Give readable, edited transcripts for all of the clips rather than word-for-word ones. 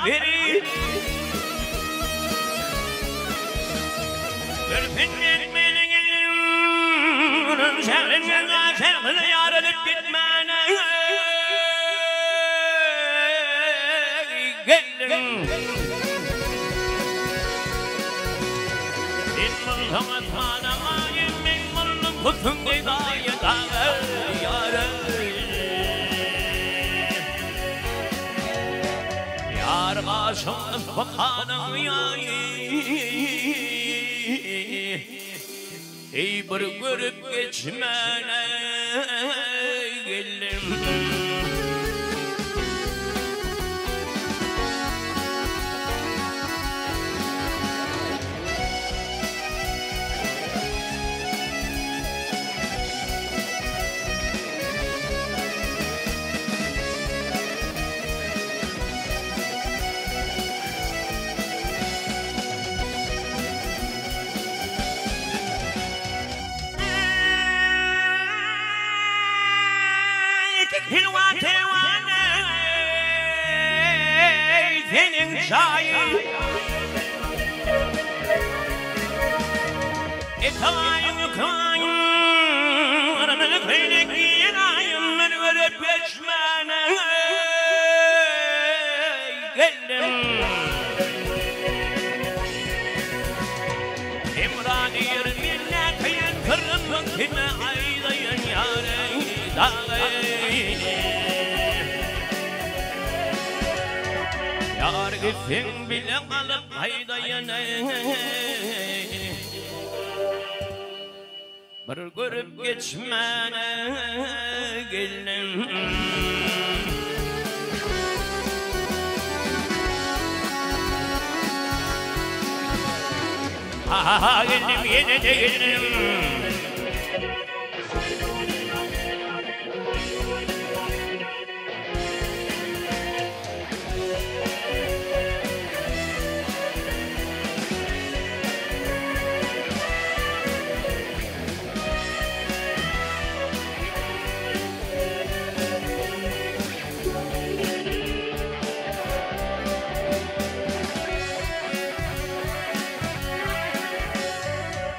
beri. Görsen men meniň şährinden şährine ýarylyp gitmäne geldim. Sen bolsaň asmana maýyl, men boldum husuň gedaýy dagy ýary. Ýar gaşyň Yspyhanyň ýaýy, Eý bir görüp geçmäne geldim. Seniň jaýyň Etaýyň ykaýyň Aramyny köýnek giýen aýym Men görüp geçmäne geldim. Hemra diýer men näteýin Syrym kime aýdaýyn ýareý dagy. Ýar gitseň bile galyp gaýdaýyn Bir görüp geçmäne geldim. Ha geldim ýene de geldim.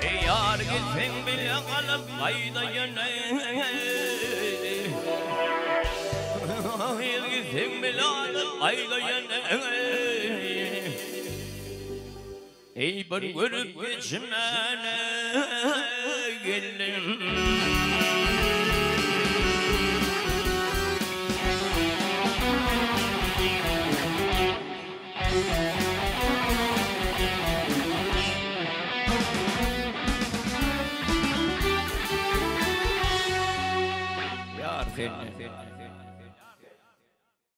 Ýar gitseň bile galyp gaýdaýyn. Gitseň bile galyp gaýdaýyn. Eý bir görüp geçmäne geldim. Ýar seni.